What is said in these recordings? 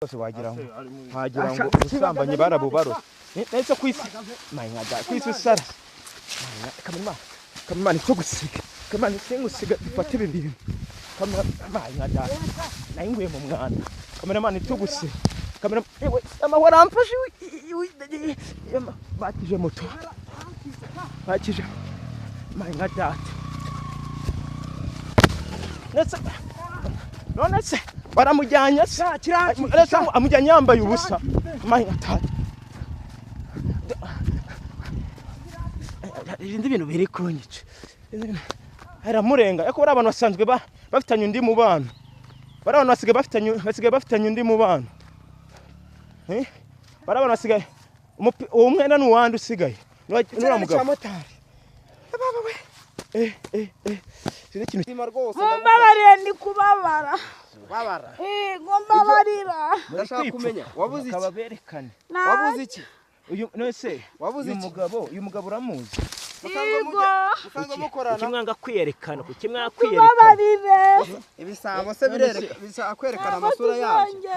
Bose wagira ngo wagira ngo ubusambanyi barabubarose. Nese kwisi mayinga kwisi usara. Kamana kamana cyo gusiga. Kamana singusiga dufate ibi bintu. Kamana mayinga da. Nayinguye mu mwana. Kamana mani cyo gusiga. Kamana ewe amahoro amfashe bakije moto. Bakije mayinga data. Nese none se baramujyanye se amujyanye yambaye ubusa mayinga data. Ibindi bintu biri kunyica aramurenga ariko bari abantu basanzwe bafitanye undi mubano, bari abantu basigaye bafitanye undi mubano, bari abantu basigaye uwo mwenda ni uwandi usigaye nuriya mugabo. Mumbabarire ndi kubabara. Mumbabarira. Ndashaka kumenya wabuze iki? Kababerekane. Wabuze iki? Uyu nese wabuze iki? Uyu mugabo uramuzi? Musanzwe mukorana. Ukimwanga kwiyerekana, ukimwanga kwiyerekana. Ibisambo se birereka, bisa kwerekana amasura yabyo.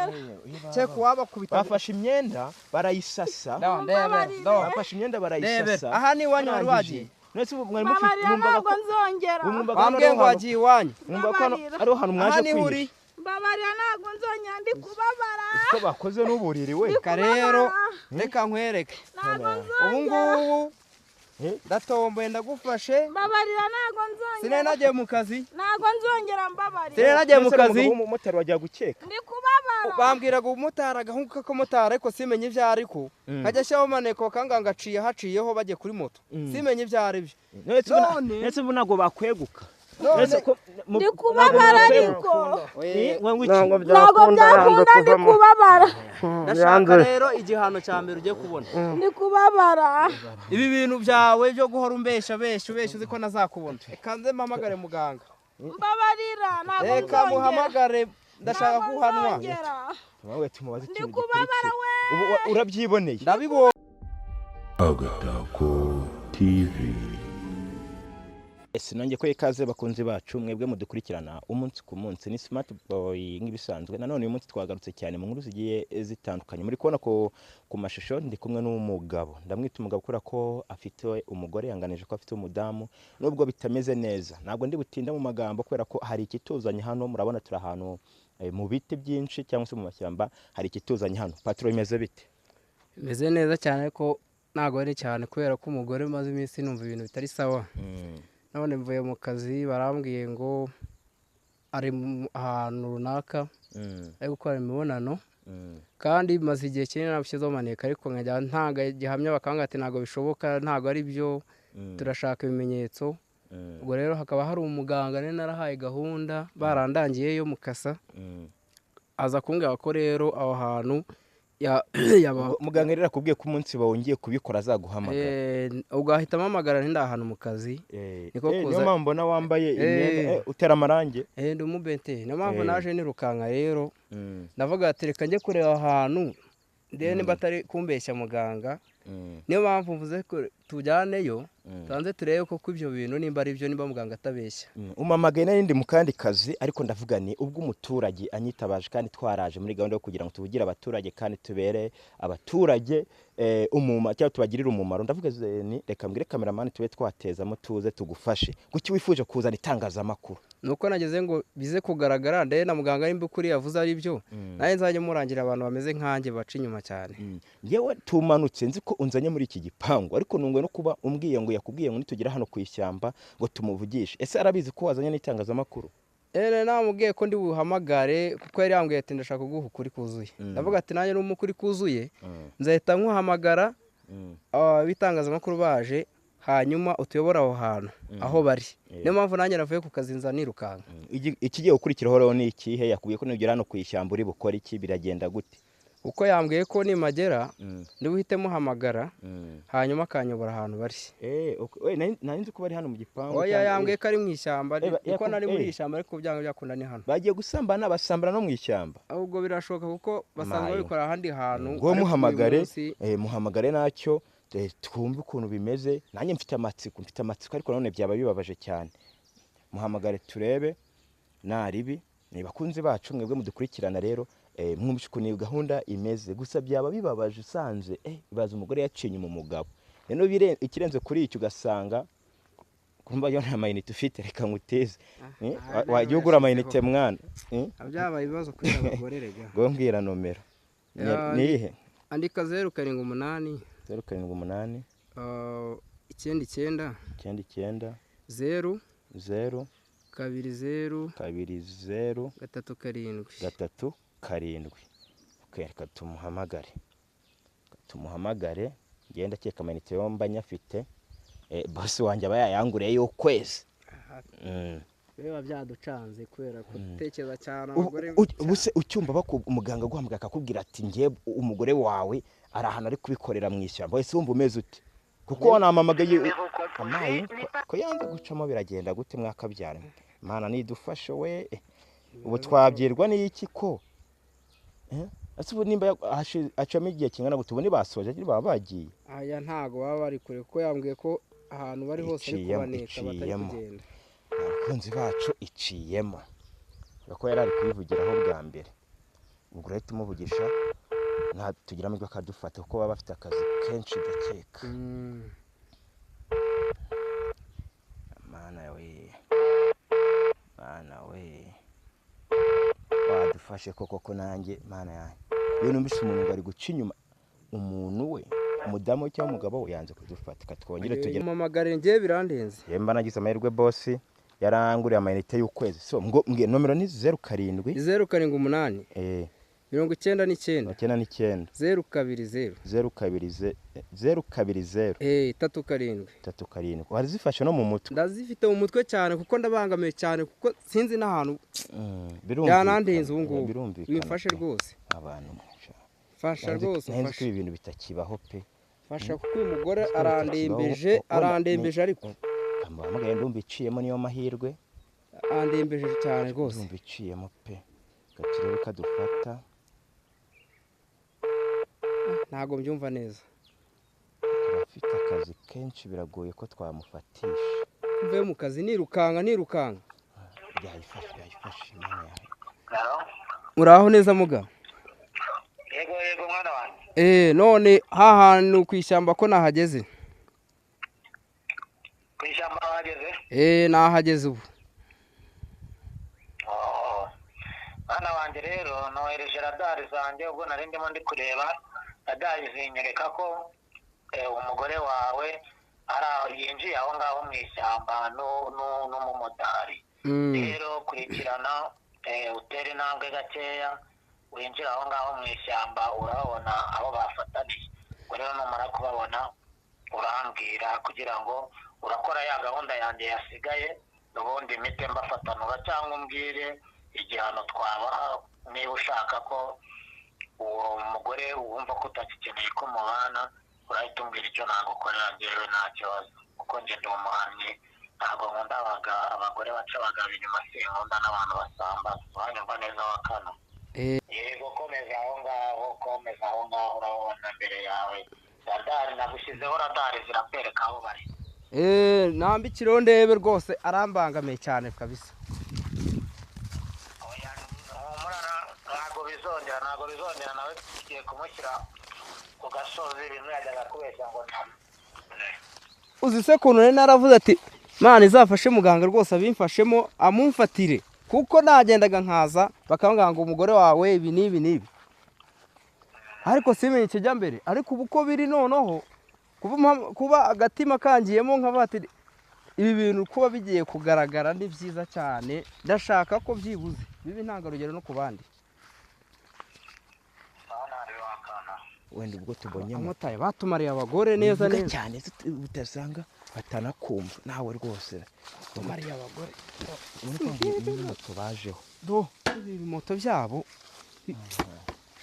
Ceko wabakubita. Bafashe imyenda barayisasa. Bafashe imyenda barayisasa. Aha ni iwanyu wari wagiye. Nese mwari mufite mwumvaga ko nzongera. Bambwiye ngo wagiye iwanyu. Mwumva ko ari hano mwaje kwihisha. Mbabarira ntabwo nzongera ndi kubabara. Uko bakoze n'uburiri we. Reka rero reka nkwereke. Ubu ngubu ndatomboye ndagufashe. Mbabarira ntabwo nzongera. Sinari nagiye mu kazi. Ntabwo nzongera mbabarira. Sinari nagiye mu kazi. Umumotari wajya gukeka. Ndi kubabara. Bambwiraga umumotari agahungu k'akamotari ariko simenye ibyo ariko. Nkajya ashyiraho maneko kanganga aciye haciyeho bagiye kuri moto. Simenye ibyo ari byo. Nese ubu ntabwo bakweguka. Ndi kubabara ariko. Ntabwo byakunda ndi kubabara. Ndashaka rero igihano cya mbere ugiye kubona. Ndi kubabara. Ibi bintu byawe byo guhora umbesha besha ubesha uzi ko nazakubona. Reka nze mpamagare muganga. Mbabarira ntabwo nzongera. Reka muhamagare ndashaka guhanwa. Ndi kubabara we. Ubu urabyiboneye. Ndabibonye. Agatako TV. Sinongeye ko ikaze bakunzi bacu mwebwe mudukurikirana umunsi ku munsi ni Smart Boy nk'ibisanzwe. Nanone uyu munsi twagarutse cyane mu nkuru zigiye zitandukanye. Muri kubona ko ku mashusho ndi kumwe n'umugabo. Ndamwita umugabo kubera ko afite umugore, yanganije ko afite umudamu nubwo bitameze neza. Ntabwo ndi butinda mu magambo kubera ko hari ikituzanye hano. Murabona turi ahantu mu biti byinshi cyangwa se mu mashyamba, hari ikituzanye hano. Patro imeze bite? Imeze neza cyane ariko ntabwo ari cyane kubera ko umugore maze iminsi numva ibintu bitari sawa. None mvuye mu kazi barambwiye ngo ari ahantu runaka ari gukora imibonano kandi maze igihe kinini nabishyizeho maneka ariko nkajya ntanga gihamya bakanga ati ntabwo bishoboka ntabwo ari byo turashaka ibimenyetso. Ubwo rero hakaba hari umuganga nari narahaye gahunda barandangiye yo mukasa aza kumbwira ko rero aho hantu muganga rero akubwiye ko umunsi bawongiye kubikora azaguhamagara. Ubwo ahita ampamagara nti ndahantu mu kazi. Niko kuza. Niyo mpamvu mbona wambaye imyenda utera amarangi. Ndi umubente. Niyo mpamvu naje nirukanka rero. Ndavuga ati reka njye kureba ahantu ndebe niba atari kumbeshya muganga. Niyo mpamvu mvuze ko tujyaneyo tubanze turebe koko ibyo bintu nimba ari byo nimba muganga atabeshya. Umamagaye n'indi mu kandi kazi ariko ndavuga ni ubwo umuturage anyitabaje kandi twaraje muri gahunda yo kugira ngo tuvugire abaturage kandi tubere abaturage umumaro cyangwa tubagirire umumaro. Ndavuga ni reka mbwire cameraman tube twatezamo tuze tugufashe. Kuki wifuje kuzana itangazamakuru? Nuko nageze ngo bize kugaragara ndebe na muganga nimba ukuri yavuze ari byo naye nzajye murangira abantu bameze nkanjye baca inyuma cyane. Yewe tumanutse nzi ko unzanye muri iki gipangu ariko nungwe no kuba umbwiye ngo yakubwiye ngo nitugera hano ku ishyamba ngo tumuvugishe. Ese arabizi ko wazanye n'itangazamakuru? Namubwiye ko ndi buhamagare kuko yari yambwiye ati ndashaka kuguha ukuri kuzuye. Ndavuga ati nanjye n'umukuri ukuri kuzuye nzahita nkuhamagara abitangazamakuru baje hanyuma utuyobora aho hantu aho bari. Niyo mpamvu nanjye navuye ku kazi nza nirukanka. Ikigiye gukurikiraho rero ni ikihe? Yakubwiye ko nugera hano ku ishyamba uri bukore iki? Biragenda gute? Uko yambwiye ko nimagera ndi buhite muhamagara hanyuma akanyobora ahantu bari. Nari nzi ko bari hano mu gipangu. Oya yambwiye ko ari mu ishyamba niko nari muri ishyamba ariko byanga byakunda ni hano. Bagiye gusambana basambana no mu ishyamba. Ahubwo birashoboka kuko basanzwe babikora ahandi hantu. Ngo muhamagare muhamagare nacyo twumve ukuntu bimeze. Nanjye mfite amatsiko ariko none byaba bibabaje cyane. Muhamagare turebe naribi. Ni bakunzi bacu mwebwe mudukurikirana rero Mwumvishe ukuntu iyo gahunda imeze. Gusa byaba bibabaje usanze baza umugore yaciye inyuma umugabo. Rero ikirenze kuri icyo ugasanga kumva yo nta mayinite ufite, reka nguteze. Wajya ugura amayinite mwana. Byabaye ibibazo kuri abagore rega. Ngo mbwira nomero. Nihe? Andika 078 078 99 99 0 0 2 0 2 0 3 7 3 7. Okay, reka tumuhamagare. Tumuhamagare ngenda keka amayinite yomba nyafite. Boss wanjye aba yayanguriye y'ukwezi. Biba byaducanze kubera gutekereza cyane abagore. Ubuse ucyumva umuganga aguhamagara akakubwira ati ngiye umugore wawe ari ahantu ari kubikorera mu ishyamba, wese wumva umeze ute? Kuko wanamamagaye amaye ko yanze gucamo, biragenda gute mwakabyara? Mana nidufashe we. Ubu twabyirwa n'iki ko ese ubu nimba acamo igihe kingana gute, ubu nibasoje baba bagiye? Aya ntago baba bari kure kuko yambwiye ko ahantu bari hose ari kubaneka batari kugenda. Abakunzi bacu iciyemo kuko yari ari kubivugiraho bwa mbere. Ubwo rero tumuvugisha nta tugira amajwi akadufata kuko baba bafite akazi kenshi gakeka. Mana we, mana we, wadufashe koko ko nanjye mana yanjye. Iyo numvise umuntu ngo ari guca inyuma umuntu we, umudamu cyangwa umugabo we, yanze kudufata. Twongere tugere mumamagare ngiye birandenze. Yemba nagize amahirwe boss yaranguriye amayinite y'ukwezi. So ngo mbwiye nomero ni 07 078 99 99 0 2 0 0 2 0 2 0 3 7 3 7. Warizifashe no mu mutwe? Ndazifite mu mutwe cyane kuko ndabangamiye cyane kuko sinzi n'ahantu byanandenze ubu ngubu. Wimfashe rwose abantu fasha rwose, fasha ibintu bitakibaho pe. Fasha kuko uyu mugore arandembeje, arandembeje ariko amuhamagaye ndumva iciyemo, niyo mahirwe. Andembeje cyane rwose ndumva iciyemo pe. Gaturebe kadufata. Ntago mbyumva neza. Afite akazi kenshi biragoye ko twamufatisha. Mvuye mu kazi nirukanka nirukanka. Yayifashe imana yawe. Muraho neza muga? Yego yego mwana wanjye. None hahantu ku ishyamba ko nahageze? Ku ishyamba wahageze? Nahageze ubu. Mwana wanjye rero nohereje radari zanjye ubwo nari ndimo ndi kureba radari zinyereka ko umugore wawe yinjiye aho ngaho mu ishyamba n'umumotari. Rero kurikirana utere intambwe gakeya winjira aho ngaho mu ishyamba urabona aho bafataniye. Ubwo rero numara kubabona urambwira kugira ngo urakora ya gahunda yanjye yasigaye, ubundi mpite mbafatanura cyangwa umbwire igihano twabaha niba ushaka ko uwo mugore wumva ko utagikeneye ko mubana, urahita umbwira icyo nagukorera njyewe nta kibazo, kuko njye ndi umuhamyi. Ntabwo nkunda abagore baca abagabo inyuma, sinkunda n'abantu basamba. Uranyumva neza wa kano? Yego, komeza aho ngaho, komeza aho ngaho, urabona mbere yawe radari nagushyizeho, radari zirakwereka aho bari. Nambikiriho ndebe rwose arambangamiye cyane kabisa. Ntabwo bizongera, ntabwo bizongera, nawe tugiye kumushyira ku gasozi bimwe yajyaga kubeshya ngo uzi se kuntu rero naravuze ati Mana izafashe muganga rwose abimfashemo amumfatire, kuko nagendaga nkaza bakambwira ngo umugore wawe ibi n'ibi n'ibi, ariko simenye ikijya mbere. Ariko ubu uko biri noneho kuba agatima kangiyemo nkavuga ati ibi bintu kuba bigiye kugaragara ni byiza cyane, ndashaka ko byibuze bibe intangarugero no ku bandi. Wenda ubwo tubonye abamotari batumariye abagore neza neza cyane, utasanga batanakumva nawe rwose. Tumariye abagore muri moto bajeho do ibi moto byabo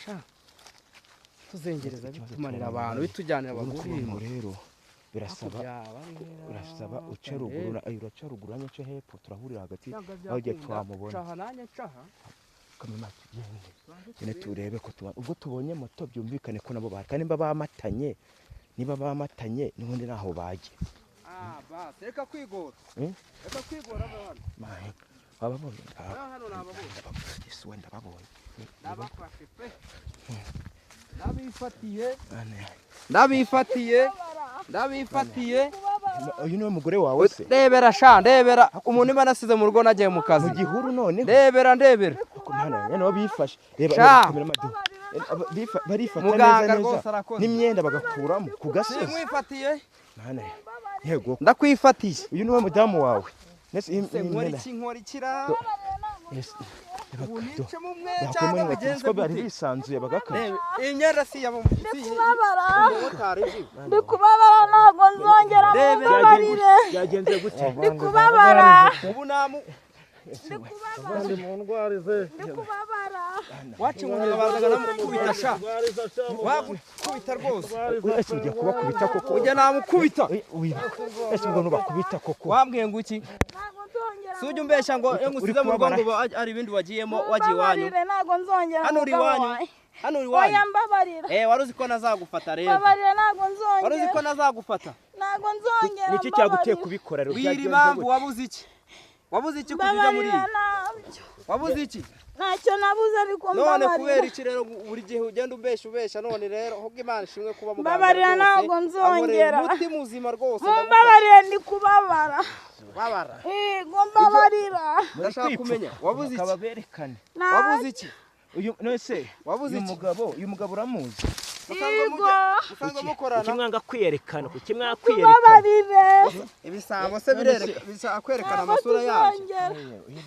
sha tuzengereza bitumarira abantu bitujyanira abagore. Rero birasaba urasaba uce ruguru, uraca ruguru nanjye nce hepfo, turahurira hagati aho igihe twamubona. Kamema tugende nyine turebe ko ubwo tubonye moto byumvikane ko nabo bari, kandi niba bamatanye, niba bamatanye n'ubundi naho bajye. Basi reka kwigora, reka kwigora hano. Bababonye hano nababonye. Yesu wenda babonye. Ndabafashe pe. Ndabifatiye. Ndabifatiye. Ndabifatiye. Uyu niwe mugore wawe se? Ndebera sha, ndebera umuntu imana asize mu rugo nagiye mu kazi. Mu gihuru none. Ndebera ndebera. Mana nyene wabifashe. Reba kamera madu. Barifata neza neza. N'imyenda bagakuramo ku gasozi. Mwifatiye. Mana yego. Ndakwifatiye. Uyu niwe mudamu wawe. Nese nkora iki nkora ikira. Ko bari bisanzuye bagakara. Imyenda si yabo. Ndi kubabara ntabwo nzongera mumbabarire. Byagenze gute? Ndi kubabara. Ubu namu ndi kubabara. Ndi kubabara. Wacu ngo bazaga namukubita sha. Wakubita rwose. Ese ujya kubakubita koko? Ujya namukubita. Ese ubwo nubakubita koko? Wambwiye ngo iki? Sujya umbesha ngo ngusize mu rugo ngo ari ibindi wagiyemo wagiye iwanyu. Ntabwo nzongera. Hano uri iwanyu. Hano uri iwanyu. Oya mbabarira. Wari uzi ko nazagufata rero. Mbabarira ntabwo nzongera. Wari uzi ko nazagufata. Ntabwo nzongera. Niki cyaguteye kubikora rero? Wiri impamvu wabuze iki? Wabuze iki kujya muri ibi? Wabuze iki? Ntacyo nabuze ariko mbabarira. None kubera iki rero buri gihe ugenda umbesha ubesha none rero ahubwo Imana ishimwe kuba muganga. Mbabarira ntabwo nzongera. Umuti muzima rwose. Mbabarira ndi kubabara. Babara. Yego mbabarira. Ndashaka kumenya wabuze iki? Kababerekane. Wabuze iki? Uyu none wabuze iki? Uyu mugabo uramuzi? Yego. Musanzwe mukorana. Ukimwanga kwiyerekana, ukimwanga kwiyerekana. Tubabarire. Ibisambo se birereka bisa kwerekana amasura yabyo.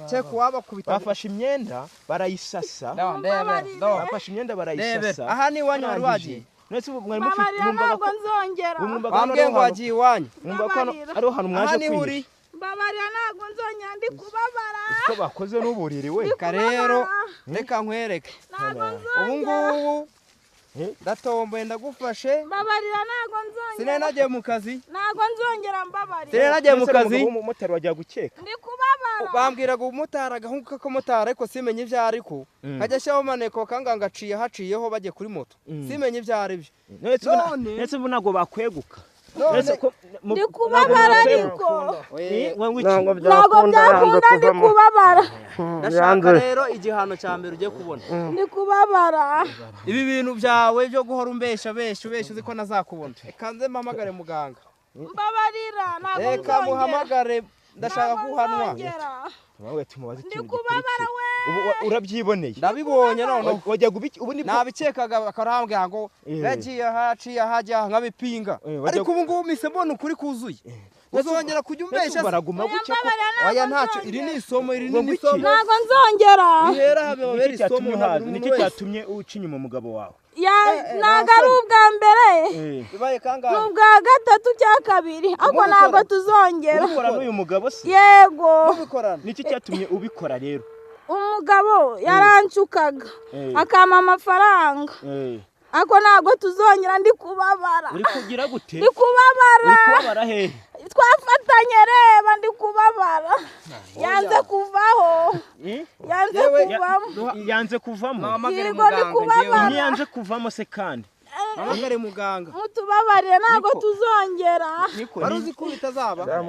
Cye kuwabakubita. Bafashe imyenda barayisasa. Bafashe imyenda barayisasa. Aha ni iwanyu wari wagiye. Nese mwari mufite numvaga ko nzongera. Bambwiye ngo wagiye iwanyu. Numva ko ari hano mwaje kwihisha. Mbabarira ntabwo nzongera ndi kubabara. Uko bakoze n'uburiri we. Reka rero reka nkwereke. Ubu ngubu ndatomboye ndagufashe. Mbabarira ntabwo nzongera. Sinari nagiye mu kazi. Ntabwo nzongera mbabarira. Sinari nagiye mu kazi. Umumotari wajya gukeka. Ndi kubabara. Bambwiraga umumotari agahungu k'akamotari ariko simenye ibyo ariko. Nkajya ashyiraho maneko bakanga aciye haciyeho bagiye kuri moto. Simenye ibyo ari byo. Nese ubu ntabwo bakweguka. Ndi kubabara ariko. Ntabwo byakunda ndi kubabara. Ndashaka rero igihano cya mbere ugiye kubona. Ndi kubabara. Ibi bintu byawe byo guhora umbesha besha ubesha uzi ko nazakubona. Reka nze mpamagare muganga. Mbabarira ntabwo nzongera. Reka muhamagare ndashaka guhanwa. Wowe tumubaze ikintu Ndi kubabara we. Ubu urabyiboneye. Ndabibonye none. Wajya gubiki ubu ni nabikekaga bakarambwira ngo yagiye haciye hajya nkabipinga. Ariko ubu ngubu mise mbona ukuri kuzuye. Uzongera kujya umbesha baraguma gucya ko oya ntacyo iri ni isomo iri ni isomo. Ntabwo nzongera. Bihera habe babera isomo. Niki cyatumye uca inyuma umugabo wawe? Ntabwo ari ubwa mbere. Bibaye kangahe? Ni ubwa gatatu cya kabiri. Ariko ntabwo tuzongera. Ubikora n'uyu mugabo se? Yego. Niki cyatumye ubikora rero? Umugabo yarancukaga akampa amafaranga. Ariko ntabwo tuzongera ndi kubabara. Uri kugira gute? Ndi kubabara. Uri kubabara hehe? Twafatanye reba ndi kubabara. Yanze kuvaho. Yanze kuvamo. Yanze kuvamo. Yego ndi kubabara. Yanze kuvamo se kandi. Mpamagare muganga. Mutubabarire ntabwo tuzongera. Wari uzi ko bitazaba?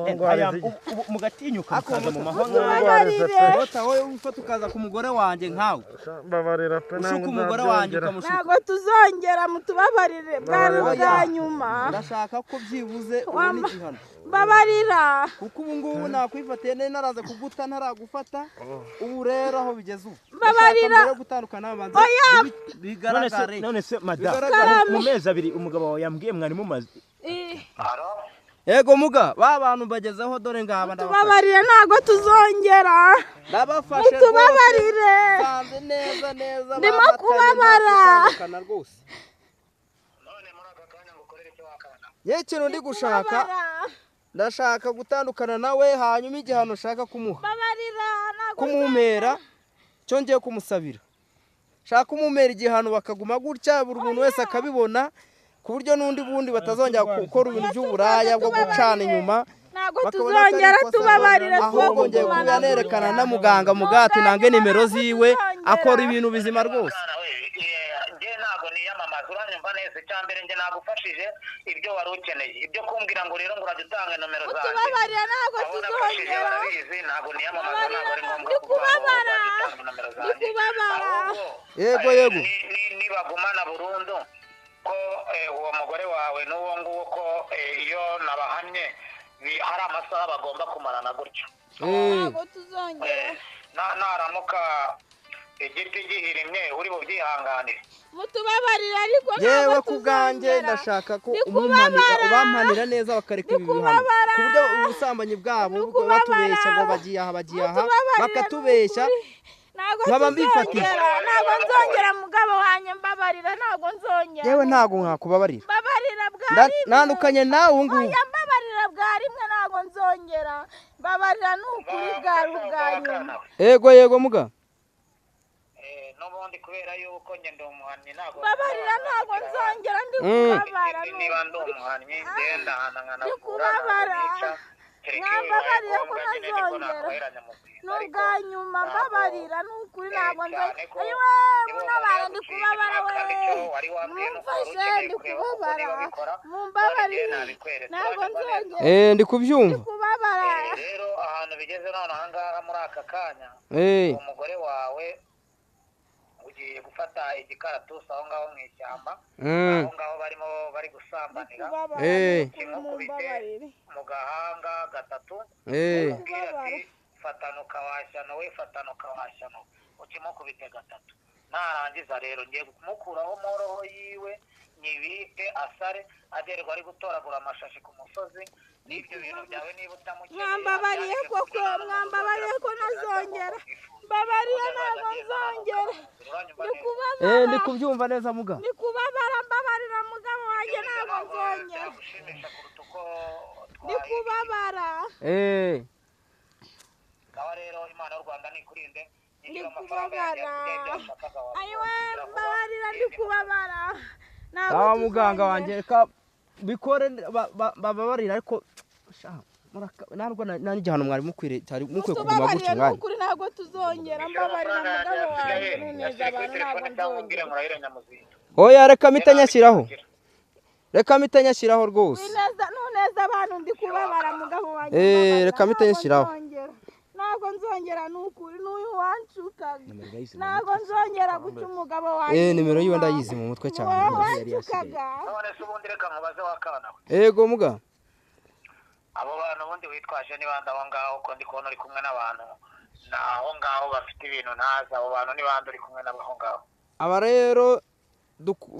Mugatinyuka mukaza mu mahanga. Mutubabarire. Rota wowe ufata ukaza ku mugore wanjye nkawe. Mbabarira pe Ushuka umugore wanjye ukamushuka. Ntabwo tuzongera mutubabarire bwari bwa nyuma. Ndashaka ko byibuze ubona igihano. Mbabarira. Kuko ubu ngubu nakwifatiye nari naraza kuguta ntaragufata. Ubu rero aho bigeze ubu. Mbabarira. Mbere yo gutandukana banza bigaragare. None se madame mu mezi abiri umugabo wawe yambwiye mwari mumaze. Yego muga ba bantu bagezeho dore ngaba ndabafashe. Mutubabarire ntabwo tuzongera. Ndabafashe. Mutubabarire. Sanze neza neza. Ndimo kubabara. None muri aka kanya ngukorere icyo wakana. Ye kintu ndi gushaka. Ndashaka gutandukana nawe hanyuma igihano ushaka kumuha. Mbabarira ntabwo kumumera cyo ngiye kumusabira. Shaka umumera igihano bakaguma gutya buri muntu wese akabibona ku buryo n'undi bundi batazongera gukora ibintu by'uburaya bwo gucana inyuma. Ntabwo tuzongera tubabarira. Ahubwo ngiye kuyanerekana na muganga mugati nange nimero ziwe akora ibintu bizima rwose. Nge ntabwo niyamamaza, uranyumva neza. Icya mbere njye nagufashije ibyo wari ukeneye, ibyo kumbwira ngo rero ngo urajya utanga nomero zanjye. Utubabarira ntabwo Abo nafashije tuzongera. barabizi, ntabwo niyamamaza, ntabwo ari ngombwa Ndi kuvuga ngo kubabara. urajya utanga nomero Ndi zanjye. kubabara. Ahubwo, Yego, yego. nibagumana burundu ko uwo mugore wawe n'uwo nguwo ko iyo nabahannye hari amasaha bagomba kumarana gutyo. Ntabwo tuzongera. Naramuka igiti gihirimye uri bubyihanganire. Mutubabarire ariko ntabwo Yewe ku bwanjye tuzongera. ndashaka ko Ndi umumpanira, kubabara. ubampanira neza bakareka Ndi ibi bihano, kubabara. ku buryo ubusambanyi bwabo Ndi bwo batubeshya ngo kubabara. bagiye aha bagiye aha, Mutubabarire bakatubeshya ni ukuri. Ntabwo nkaba mbifatira. tuzongera, ntabwo nzongera mugabo wanjye, mbabarira, ntabwo nzongera. Yewe ntabwo nkakubabarira. Mbabarira bwa rimwe. Nandukanye nawe ubu ngubu. Oya, mbabarira bwa rimwe, ntabwo nzongera. Mbabarira ni ukuri, bwari ubwa nyuma. Yego yego muga. N'ubundi kubera yuko njye ndi umuhannyi ntabwo Mbabarira ntabwo nzongera, ndi kubabara Ikindi ni niba ndi ukuri. umuhannyi ngenda ahana Ndi nkanakura, ntabwo kubabara. nica, kereka iyo bibaye Mwambabariye ko ngombwa nyine nibwo ntazongera. nakoheranya mu bwiza, Ni ariko ubwa nyuma, ntabwo mbabarira ni ukuri, ntabwo cyane nzongera. ko Ayiwe niba umuntu munabara, ndi yaguciye kubabara inyuma we. kandi icyo wari wambwiye ni uko wari Mumfashe, ukeneye ndi kureba koko kubabara. niba bikora, none njyewe Mumbabarire. nabikweretse, Ntabwo uranyumva neza? nzongera. Ndi kubyumva. Ndi kubabara. Rero ahantu bigeze none aha ngaha muri aka kanya, umugore wawe ugiye gufata igikaratusi aho ngaho mu ishyamba, aho ngaho barimo bari Ndi gusambanira, kubabara ni ukuri, kimukubite mumbabarire. mu gahanga gatatu, Eh. umubwire ati fatanuka washyano we, fatanuka washyano, ukimukubite gatatu. Narangiza rero ngiye kumukuraho moroho yiwe nyibike asare agerwa ari gutoragura amashashi ku musozi n'ibyo bintu byawe niba utamukeneye Mwambabariye abyandike koko, ku buryo nta n'umuntu mwambabariye uzongera ko kugukenera ntazongera. cyangwa kukwifuriza. Mbabarira Undi azajya ntabwo agenda nzongera. uranyumva Ndi neza? kubabara. Ndi kubyumva neza muga. Ndi kubabara, mbabarira mugabo wanjye, Ibyo ntabwo ntabwo nzongera. byagushimisha kuruta uko Ndi twahiga. kubabara. Ngaho rero Imana y'u Rwanda nikurinde, Ndi nyishyura amafaranga yanjye kubabara. yasigaye, ibyo washakaga wabibonye. Ayiwe Gira vuba, mbabarira, ndi ngende mu kazi. kubabara. Ntabwo Sawa muganga tuzongera. wanjye, reka bikore bababarira, ariko sha ntabwo nta n'igihano mwari mukwiriye cyari mukwiye kuguma Mutubabarire gutyo ni mwari. ukuri, ntabwo tuzongera. Nyishyura Mbabarira amafaranga yanjye mugabo wanjye, yasigaye, nuneza yashyire kuri abantu, ntabwo telefone cyangwa umbwire nzongera. murahire nyamuzinda. Oya reka Njye mpite nyashyiraho. nabikubwira. Reka mpite nyashyiraho rwose. Wineza nuneza abantu, ndi kubabara mugabo wanjye, mbabarira Reka mpite ntabwo nyashyiraho. nzongera. Ntabwo nzongera ni ukuri, n'uyu wanshukaga. Nomero urayizi mu Ntabwo mutwe? nzongera guca umugabo wanjye Nimero yiwe inyuma. ndayizi mu mutwe cyane. Wowe Yari yasigaye. wanshukaga. None se ubundi reka nkubaze wa kana we. Yego muga. Abo bantu ubundi witwaje ni bande aho ngaho, ko ndi kubona uri kumwe n'abantu ni aho ngaho bafite ibintu ntazi, abo bantu ni bande uri kumwe nabo aho ngaho? Aba rero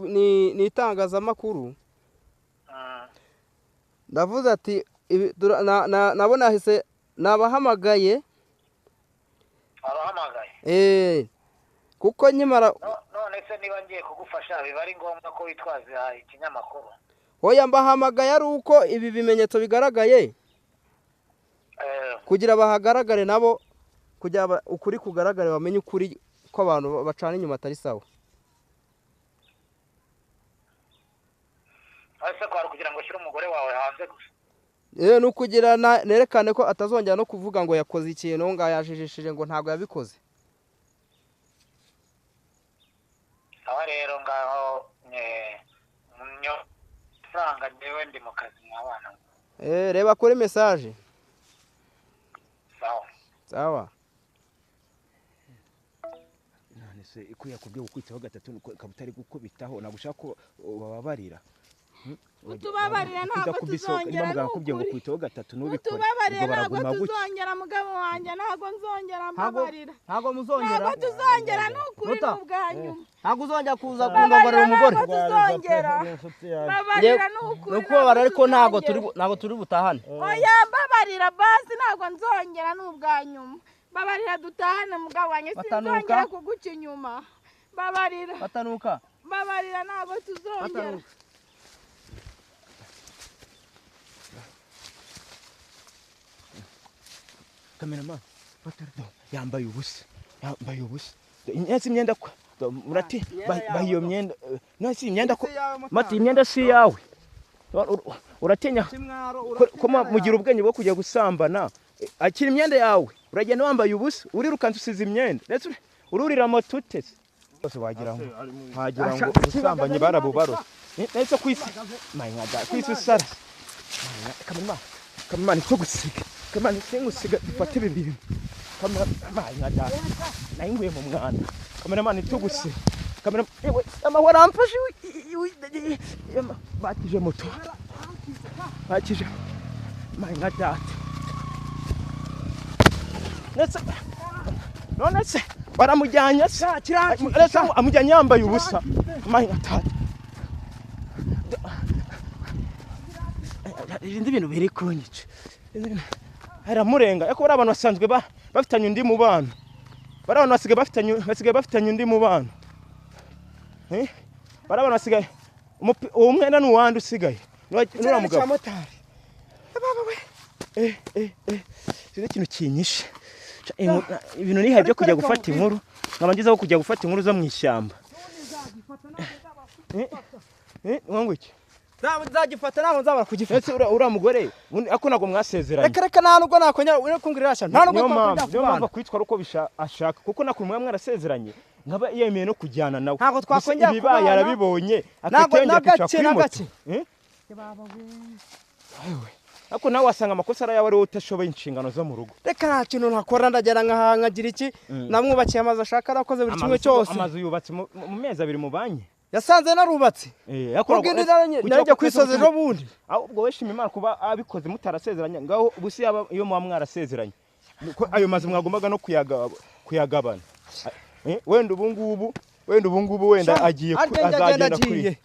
ni itangazamakuru. Ndavuze ati nabo nahise nabahamagaye. Abahamagaye? Kuko nkimara None se niba ngiye kugufasha biba ari ngombwa ko witwaza ikinyamakuru? Oya, mbahamagaye ari uko ibi bimenyetso bigaragaye, kugira bahagaragare nabo, kugira ukuri kugaragare, bamenye ukuri ko abantu bacana inyuma atari sawa. Ese kwari kugira ngo ushyire umugore wawe hanze gusa? Ni ukugira nerekane ko atazongera no kuvuga ngo yakoze ikintu, ngo yajijishije, ngo ntabwo yabikoze. Sawa rero ngaho faranga njyewe ndi mu kazi mwabana. Reba kuri message. Sawa. Sawa. None se ko yakubwiye gukwitaho gatatu ukaba utari gukubitaho, ntabwo ushaka ko bababarira? Utubabarire ntabwo tuzongera Niba muganga akubwiye ngo ni ukuri. kwitaho gatatu ntubikore, Utubabarire ubwo ntabwo baraguma gutya. tuzongera mugabo wanjye, ntabwo nzongera, mbabarira. Ntabwo muzongera. Ntabwo tuzongera ni ukuri, Muta. ni ubwa nyuma. Ntabwo uzongera kuza Mbabarira kundongorera umugore. ntabwo tuzongera. Mbabarira ni ukuri. Ni ukubabara ariko ntabwo turi tuzongera. ntabwo turi butahane. Oya mbabarira basi, ntabwo nzongera, ni ubwa nyuma. Mbabarira dutahane mugabo wanjye, Batanuka. sinzongera kuguca inyuma. Mbabarira. Batanuka. Mbabarira ntabwo tuzongera. Batanuka. Cameraman, yambaye ubusa, yambaye ubusa. Nasi imyenda ko murati baha iyo myenda, nasi imyenda ko mati imyenda si iyawe. Uratinya ko mugira ubwenge bwo kujya gusambana, akira imyenda yawe, uragenda wambaye ubusa, urirukanse usize imyenda, ndetse ururira moto utese. Bose wagira ngo ubusambanyi barabubarose. Nese kwisi mayinga kwisi sara. Kamana cyo gusiga. Kamana singusiga dufate ibi bintu. Kamana mayinga da. Nayinguye mu mwana. Kamana cyo gusiga. Kamana ewe amahoro amfashe bakije moto. Bakije mayinga data. Nese none se baramujyanye se amujyanye yambaye ubusa mayinga data. Ibindi bintu biri kunyica aramurenga ariko bari abantu basanzwe bafitanye undi mubano bari abantu basigaye bafitanye undi mubano bari abantu basigaye uwo mwenda ni uwandi usigaye nura mugabo sinzi ikintu kinyishe ibintu nihaye byo kujya gufata inkuru nkaba ngezeho kujya gufata inkuru zo mu ishyamba wangu iki nzagifata ntabwo nzabara kugifata. Uriya mugore ako ntabwo mwasezeranye. Reka nta nubwo nakongera uri kumbwira irasha nta nubwo twakongera kubana. Niyo mpamvu kwitwara uko ashaka kuko nakuntu mwaba mwarasezeranye nkaba yemeye no kujyana nawe. Ntabwo twakongera kubana. Ibibaye arabibonye akitengera kwicara kuri moto. Ariko nawe wasanga amakosa ari ayawe ari wowe utashoboye inshingano zo mu rugo. Reka nta kintu ntakora ndagera nkagira iki namwubakiye amazu ashaka arakoze buri kimwe cyose. Amazu yubatse mu mezi abiri mu banki. Yasanze narubatse. Narajya kwisoza ejo bundi. Ahubwo we shima Imana kuba abikoze mutarasezeranye ngaho ubusi yaba iyo muba mwarasezeranye. Ayo mazu mwagombaga no kuyagabana. Wenda ubu ngubu wenda agiye azagenda kuri.